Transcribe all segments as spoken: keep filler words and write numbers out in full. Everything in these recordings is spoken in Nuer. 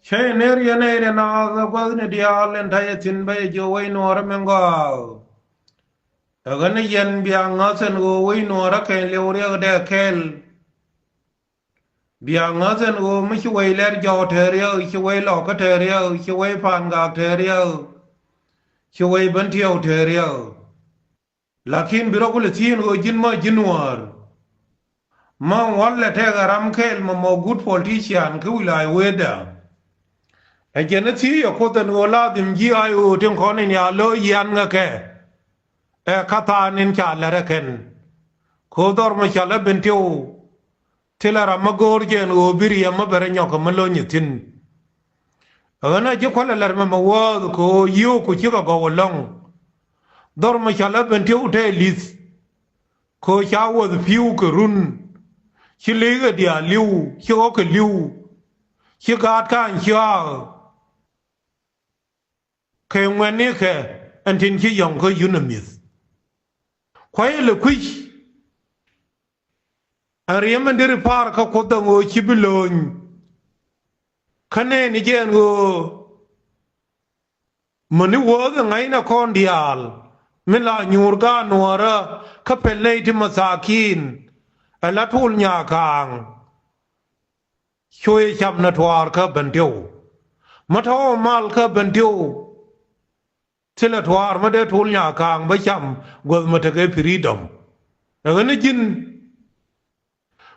Cä yɛ ner yɛn ɛ yɛn a gua̱thni diaal ɛn ta̱yɛ thi̱n bä yɛ jiök wec nuɔɔrä min gɔaa. Ɛ ɣän ɛ yɛn bia ŋa̱th ɛn ɣöö wec nuɔɔrä kɛn liɛw riɛk dɛ kɛl. Bia ŋa̱th ɛn ɣöö mi ci wec lɛr jɔw te riɛk, ci wec lɔkä te riɛk, ci wec pa̱a̱n gak te riɛk, ci wec bän tiɛw te riɛk. Lakin bi rɔ kulɛ thi̱i̱n ɣöö ji̱n mä ji̱n wäär. Mä walɛ tɛkɛ ram kɛɛl mɔ mɔ good politician kä wi̱la̱y wëëda. Ɛ jɛn ɛ thi̱i̱ ɛ kuoth ɛn ɣöö la dhim ji̱ ay ɣöö tin kɔn in ya lo̱c yian ŋäkɛ. Ɛ ka tha̱a̱n in ca lɛr ɛ kɛn. Kɛ ɣöö dhɔr mɔ cɔal ɛ Bentiu. Thilɛ ram mi go̱o̱r jɛ ɛn ɣöö bi riɛm mi bɛ rɔ nyɔk kɛ mi lo̱ny ɛ thi̱n. Ɣän a ji̱ kuäl ɛ lɛr mɛ mɛ wäth kɛ ɣöö yio̱o̱k ku cikɛ gɔw ɛlɔ̱ŋ. Dhɔr mɛ cɔal ɛ Bentiu tɛ li̱th. Kɛ ɣöö ca wäth pi̱w kɛ run. Ci li̱i̱kɛ diaal li̱w, ci ɣɔ̱kɛ li̱w. Ci gaat ka̱a̱ny ciaak. Kɛ ŋuɛ̈tnikɛ ɛn tin ci yɔ̱ŋ kä yun ɛ mi̱th. Kuayɛ lɛ kui̱c. Ɛn riɛm ɛn deri pa̱a̱r kä kuoth ɛn ɣöö ci bi lo̱ny. Kä nɛɛni jɛ ɛn ɣöö mäni wäth ɛ ŋa̱cnɛ kɔn diaal. Min la nyuur gaat nuɔ̱ɔ̱rä kä pɛl nɛy ti mathakin. Ɛ la tuul nyakaaŋ. Cuɛ cam nɛ tuaar kä Bentiu. Mä tɔ̱ mal kä Bentiu. Thilɛ tuaar mä dee tuul nyakaaŋ bä cam guäth mä tekɛ freedom. Ɛ ɣän ji̱n.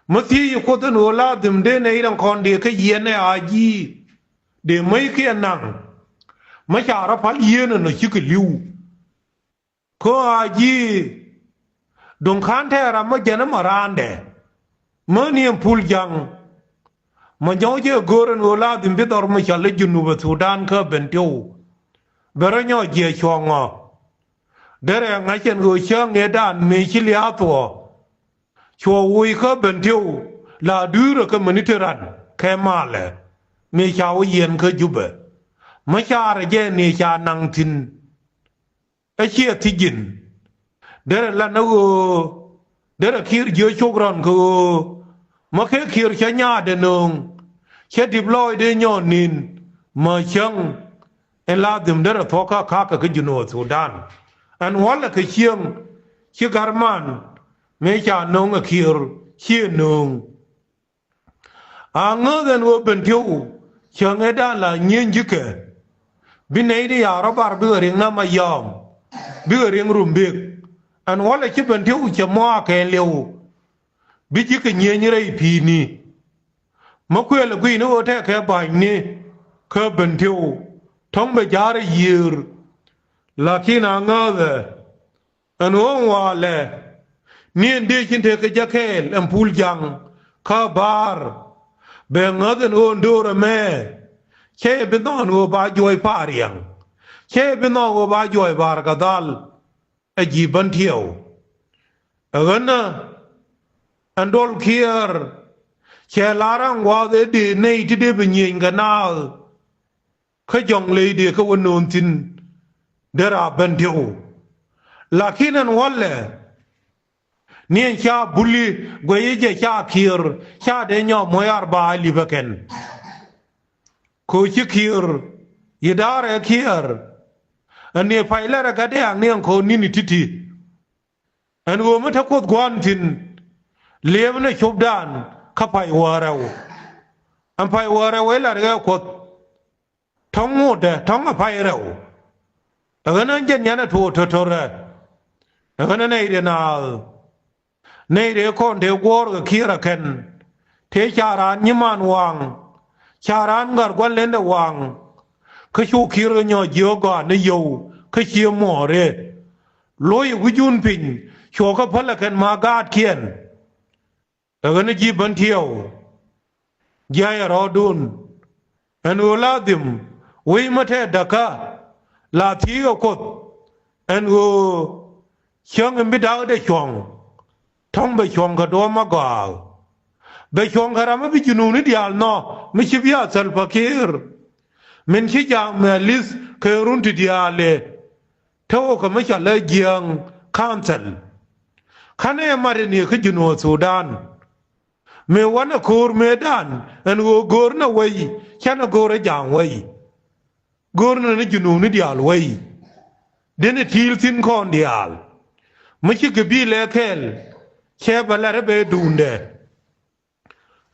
Mä thiec kuoth ɛn ɣöö la dhim dee nɛy rɛn kɔn dee kä yiɛn ɛ a ji̱. Dee mäc kiɛ naŋ. Mä ca rɔ pal yieen ɛn ɔ cikɛ li̱w. Kä a ji̱. Duŋ ka̱n tɛɛr amä jɛn ɛmɔ raandɛ. Mäni ɛn pul ja̱ŋ. Mɔ nyɔk jɛ go̱o̱r ɛn ɣöö la dhim bi dhɔr mi cɔal i̱ Junubä Thudan kä Bentiu. Bɛ rɔ nyɔk jiɛ cuɔ̱ŋɔ. Derɛ ŋa̱c ɛn ɣöö cäŋ ëëdan mëë ci lia̱a̱ thuɔɔ. Cuɔ woc kä Bentiu la dui̱rä kä mäni ti ran kɛ malɛ. Mëë ca wä yiɛn kä Jubɛ. Mä carɛ jɛ ni ca naŋ thi̱n. Ɛ ciɛ thi̱c ji̱n. Derɛ lan ɛ ɣöö derɛ kiir jiö cok rɔn kɛ ɣöö mä kɛ kiir cä nyaatdɛ nööŋ. Cä dip lɔɔcdɛ nyɔɔn ni̱n. Mä cäŋ. Ɛn la dhim derɛ thuɔ̱kä ka̱kä kä Junub Thudan. Ɛn wälɛ kɛ cieŋ ci garman mëë ca nööŋ ɛ kiir ciɛ nööŋ. A ŋääth ɛn ɣöö Bentiu cäŋ ëëdan la nyieny ji̱kɛ. Bi nɛy ti ya̱a̱ rɔ bar bikɛ riŋ na Mayɔm. Bikɛ riŋ Rumbek. Ɛn wälɛ ci Bentiu cɛ mɔaak kɛɛliw. Bi ji̱kɛ nyieny rɛy pi̱i̱ni. Mä kuëël ɛ gui̱ni ɣöö tɛkɛ ba̱nyni kä Bentiu. Tɔ̱ŋ bɛ ja̱a̱r ɛ yiëër. Lakin a ŋääthɛ. Ɛn ɣöö walɛ ni ɛn dee cin tekɛ jɛ kɛɛl ɛn pul ja̱ŋ kä ba̱a̱r. Bɛ ŋäth ɛn ɣöö ɛn do̱r ɛmɛ cɛ yɛ bi nhɔk ɛn ɣöö ba juɔc pa̱a̱r riɛŋ. Cɛ yɛ bi nhɔk ɣöö ba juɔc ba̱a̱r kɛ dhal. Ɛ ji̱ bän tiɛw ɛ ɣänä ɛn duɔl kiɛɛr. Cɛ lar ɛn gua̱a̱th ëë dee nɛy ti dee bi nyieny kɛ naath. Kä jɔ̱ŋ ley dee kä wä no̱o̱n thi̱n. Derɛ a ben tiɛw. Lakin ɛn wälɛ ni ɛn ca buli guɛy jɛ ca kiɛɛr ca dee nyɔk muɔ̱c arba lipä kɛn. Koci kiɛɛr yi da̱rɛ kiɛɛr. Ɛn ni pay lɛrɛ gatdiaŋ ni ɛn ko̱o̱n ni̱ni ti̱ti̱. Ɛn ɣöö mi te kuoth gua̱a̱n thi̱n. Liepnɛ copdan kä pay wäärɛw. Ɛn pay wäärɛw ëë la̱t ɣɛ kuoth. Tɔ̱ŋ ŋotdɛ tɔ̱ŋ a pay rɛw. Ɛ ɣän ɣän jɛn yan ɛ tuɔɔk to̱to̱rɛ. Ɛ ɣän ɣän nɛy riɛn a nɛy rɛɛ kɔn tëë guɔ̱ɔ̱r kɛ kiɛɛr ɛ kɛn. Tëë ca raan nyiman waŋ. Ca raan ŋa̱r gua̱n lendɛ waŋ. Kä cu kiɛɛr kɛ nyɔɔc jiök gɔaa ni yio̱w kä cie muɔɔr ëë. Lo̱c ɛ wi̱cun piny cuɔ̱ɔ̱kä päl ɛ kɛn ma gaatkiɛn. Ɛ ɣän ji̱ bän tiɛw. Jiayɛ rɔɔdun. Ɛn ɣöö la dhim wec mä tɛɛt da̱kä. La thi̱i̱kɛ kuoth. Ɛn ɣöö cäŋ in bi dakdɛ cuɔ̱ŋ. Tɔ̱ŋ bɛ cuɔ̱ŋ kɛ duɔ̱ɔ̱p mä gɔaa. Bɛ cuɔ̱ŋ kɛ ram mi bi ji̱ nuuni diaal nhɔk mi ci bi a thäl pakiir. Min ci ja̱a̱ŋ mɛ li̱th kɛ run ti diaal ëë. Te wä kɛ mi ca lɛ jiääŋ ka̱nthɛl. Känɛ mat in yɛ kä Junub Thudan. Mëë wanɛ ko̱o̱r mëëdan ɛn ɣöö go̱o̱r nɛ wei, canɛ go̱o̱r ɛ ja̱a̱ŋ wei. Go̱o̱r nɛ ni junubni diaal wei. Denɛ ti̱i̱l thi̱n kɔn diaal. Mi ci gabiilɛ kɛl cɛ bɛ lat ɛ bɛ duundɛ.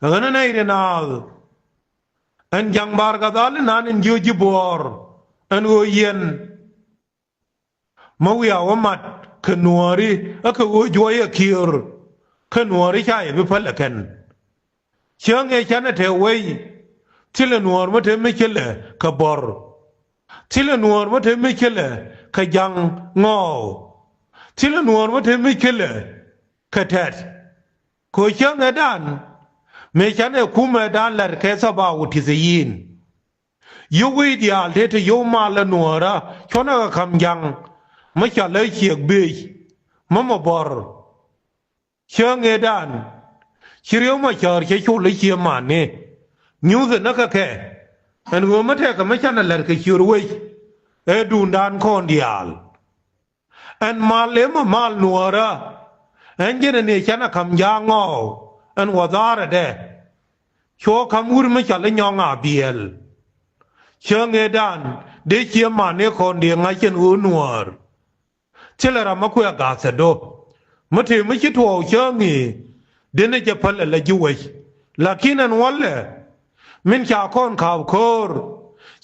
Ɣän ɛ nɛy ri naath ɛn ja̱ŋ Bar Gadhal inan in jiö ji̱ buɔɔr ɛn ɣöö yɛn. Mi wiaa wä mat kɛ nuääri ɛ kɛ ɣöö juɔyɛ Kiir, kɛ nuääri ca yɛ bi päl ɛ kɛn. Cäŋ ëë canɛ te wei, thilɛ nuäär mi te mi cilɛ kɛ Bor. Thilɛ nuäär mi te mi cilɛ kɛ Jaŋ Ŋɔɔk. Thilɛ nuäär mi te mi cilɛ kɛ Tɛt. Kɛ ɣöö cäŋ ëëdan mëë canɛ kumɛ dan la̱t kɛ thabaw ti thi̱n. Yio̱w wi̱i̱ diaal tëë te yio̱w mal ɛ nuäärä cuɔ̱nɛ kɛ ka̱m Jaŋ. Mi ca lä ciek bëëc mi mɔ Bor. Cäŋ ëëdan ci Riek Machar cɛ col i̱ cië mani. Nyuuth ɛ näk kɛ kɛ ɛn ɣöö mi tɛkɛ mi canɛ la̱t kɛ ciöör wec. Ɛ duundan kɔn diaal. Ɛn mal ëë mɔ mal nuäärä. Ɛn jɛn ɛ ni canɛ ka̱m Jaŋ Ŋɔɔk ɛn wä dha̱a̱rädɛ. Cuɔ ka̱m wur mi ca lä nyɔ̱ŋ a biɛl. Cäŋ ëëdan dee cië mani kɔn dee ŋa̱c ɛn ɣöö nuäär. Thilɛ ram mi kuɛ ga̱thädu. Mi tëë mi ci tuɔɔk cäŋ i̱ denɛ jɛ päl ɛ lɛ ji̱ wec. Lakin ɛn wälɛ min ca kɔn ka̱a̱p ko̱o̱r.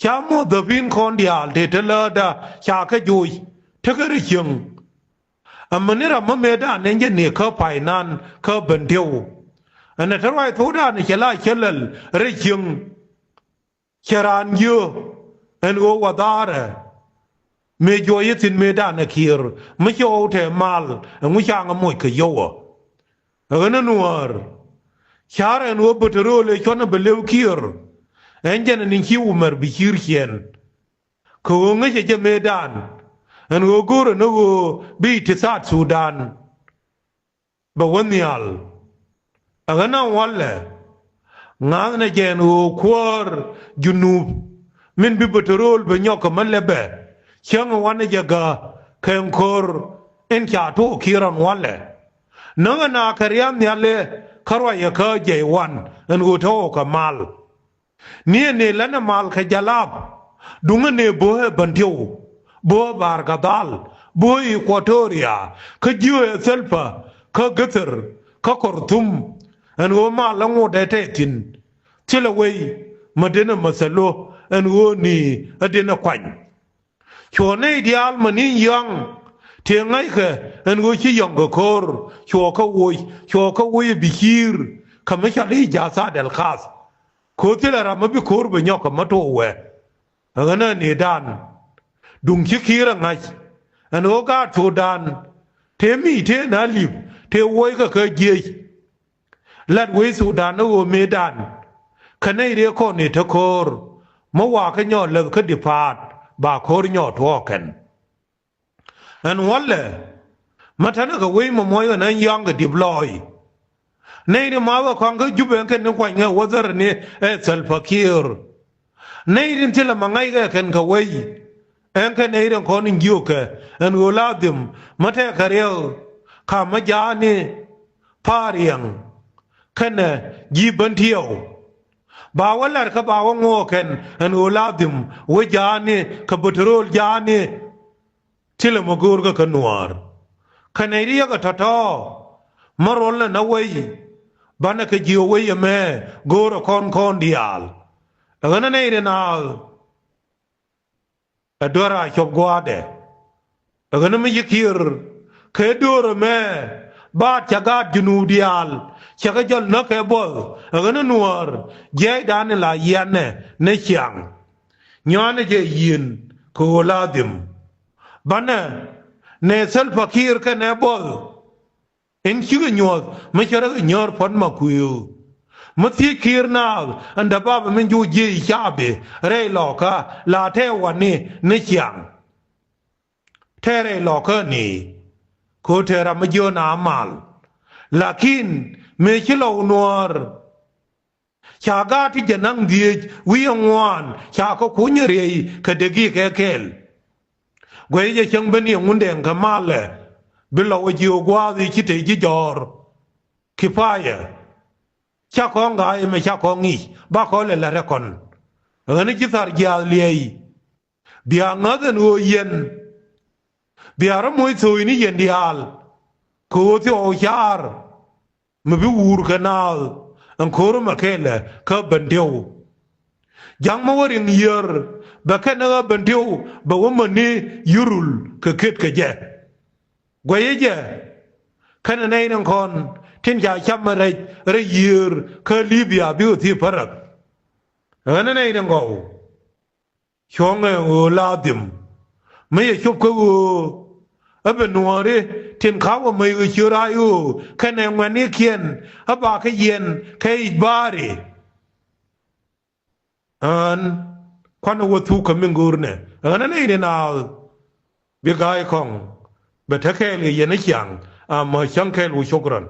Ca muɔ̱th dhäpin kɔn diaal tëë te läätdä ca kɛ joc tekɛ rɛy cieŋ. Amäni ram mi mëëdan ɛn jɛ ni kä paynan kä Bentiu. Ɛn ɛ te ruac thokdan cɛ la cä läl rɛy cieŋ. Cɛ raan jiö ɛn ɣöö wä dha̱a̱rɛ. Mëë juɔyä thi̱n mëëdan ɛ Kiir mi cɛ ɣɔw te mal ɛŋu ca ŋä moc kɛ yio̱wä. Ɛ ɣän ɛ nuäär. Ca̱r ɛn ɣöö bätäröl ëë cuɔ̱n ɛ bɛ lëw Kiir. Ɛn jɛn ɛ ni ci Umar Bashir ciɛn. Kɛ ɣöö ŋäcɛ jɛ mëëdan ɛn ɣöö go̱o̱rɛ ni ɣöö bi ti South Sudan bɛ wä nhial. Ɛ ɣän a walɛ ŋa̱thnɛ jɛ ɛn ɣöö kuäär Junub min bi bätäröl bɛ nyɔk kɛ mä lɛpɛ. Cäŋ wanɛ jɛ gä kɛ ɛn ko̱r in ca tuɔɔk Kiir ɛn walɛ. Näk ɛn a kɛ ria̱a̱n nhial ɛ kä ruacɛ kä jɛ i̱ wan ɛn ɣöö te ɣɔw kɛ mal. Ni ɛ ni länɛ mal kɛ Jalap. Duŋä ni bo̱o̱ ɛ Bentiu, bo̱o̱ ɛ Bar Gadhal, bo̱o̱ ɛ Equatoria, kä jiöö ɛ Thalpa, kä Githir, kä Kɔrthum. Ɛn ɣöö mal ɛ ŋot ɛ tɛ thi̱n. Thilɛ wei mi denɛ mäthälo ɛn ɣöö ni ɛ denɛ kuany. Cuɔ nɛy diaal mäni yɔ̱a̱ŋ tëë ŋa̱ckɛ ɛn ɣöö ci yɔ̱ŋ kɛ ko̱o̱r. Cuɔ kä woc, cuɔ kä woc ɛ bi ciir kɛ mi cɔal i̱ ja̱thaat ɛl kath. Ko̱ thilɛ ram mi bi ko̱o̱r bɛ nyɔk kɛ mi took wɛ. Ɛ ɣän ɛ nëëdan duŋ ci Kiir ɛ ŋa̱c ɛn ɣöö gaat Thudan tëë mi tëë na li̱p tëë woc kɛ kä jiec. Lat wec Thudan ni ɣöö mëëdan kä nɛy riek kɔn i̱ te ko̱o̱r mi wakä nyɔɔt läth kä dipaat ba ko̱o̱r nyɔɔt tuɔɔk kɛn. Ɛn wälɛ mi tɛnɛ kɛ wec mɔ muɔc ɣän ɛn yɔ̱a̱ŋ kɛ di̱p lɔɔc. Nɛy ri ma̱a̱th ɛ kɔaŋ kä Jubɛ ɛn kɛn ni kuany ŋɛ wäthär ni ɛ Thalpa Kiir. Nɛy rin thilɛ ma ŋa̱ckɛ kɛn kɛ wec. Ɛn kɛ nɛy rin kɔn in jiökɛ ɛn ɣöö la dhim mi tɛkɛ riɛk ka mi ja̱a̱ni Pa̱a̱r Riɛŋ kɛnɛ ji̱ Bän Tiɛw. Ba wä lar kä ba wä ŋo̱o̱k kɛn ɛn ɣöö la dhim wä ja̱a̱ni kɛ bätäröl ja̱a̱ni. Thilɛ mɔ go̱o̱rkä kä nuäär. Kä nɛy riɛk ɛ tɔ̱tɔ̱ mä ruɔlnɛ na wec. Banɛ kɛ jiök wec ɛmɛ go̱o̱rɛ kɔn kɔn diaal. Ɛ ɣän ɛ nɛy ri naath. Ɛ duer a cuɔp gua̱a̱dɛ. Ɛ ɣän ɛ mi ci Kiir kɛ do̱r ɛmɛ. Baat cɛ gaat Junub diaal cɛ kɛ jɔl näk kɛ buɔth. Ɛ ɣän ɛ nuäär jiɛcdan in la yianɛ ni ciaŋ. Nyuanɛ jɛ yieen kɛ ɣöö la dhim. Banɛ nɛ Thalpa Kiir kɛnɛ buɔth. In cikɛ nyuɔ̱th mi cä rɛ kɛ nyäär puɔ̱t ma kui̱i̱w. Mi thiec Kiir naath ɛn däbabä min juuc jiëc i̱ capi rɛy lɔkä la tɛɛ wani ni ciaŋ. Tɛɛ rɛy lɔkä ni ko̱ tɛɛ ram mi jiön a mal. Lakin mëë ci lɔw nuäär. Ca gaat ti jɛ naŋ dhieec wi̱i̱ ɛŋuan ca kɛ kunyɛ riey kɛ dee gi̱i̱kɛ kɛɛl. Guɛy jɛ cäŋ ben yɛ ŋundɛɛŋ kɛ malɛ bi lɔ wä jiök gua̱a̱th i̱ ci te ji̱ jɔ̱ɔ̱r. Kipayɛ. Ca kɔŋ ga̱a̱c ɛmɛ ca kɔŋ ŋi̱i̱c ba kɔn lɛ la̱t ɛ kɔn. Ɣän ci thar jiaath liɛy. Bia ŋäth ɛn ɣöö yɛn bia rɔ moc tho̱o̱cni yɛn diaal. Kɛ ɣöö thiɔɔk caar mi bi wuur kɛ naath ɛn ko̱r ɛmɛ kɛɛlɛ kä Bentiu. Ja̱ŋ mi wä riŋ yiër bɛ kɛn ɛ ɣä Bentiu bɛ wä mäni yurul kɛ ket kɛ jɛ. Guɛyä jɛ kɛnɛ nɛy ni kɔn tin ca cam rɛc rɛy yiër kä Libia bikɛ thiep päräk. Ɣän ɛ nɛy ni gɔw. Cuɔ̱ŋɛ ɣöö la dhim mi yɛ cop kä ɣöö ɛ bi nuɔ̱ɔ̱ri tin ka̱wä mäc ɣöö ciö raay ɣöö kɛnɛ ŋuɛ̈tnikiɛn ɛ ba kä yɛn kɛ i̱c baari. Ɣän kuanɛ wä thuk kä mi ŋöörnɛ ɣän ɛ nɛy ni naath. Bi ga̱a̱c kɔŋ bɛ te kɛɛl kɛ yɛn ɛ ciaŋ. Amä cäŋ kɛɛl wä cok rɔn.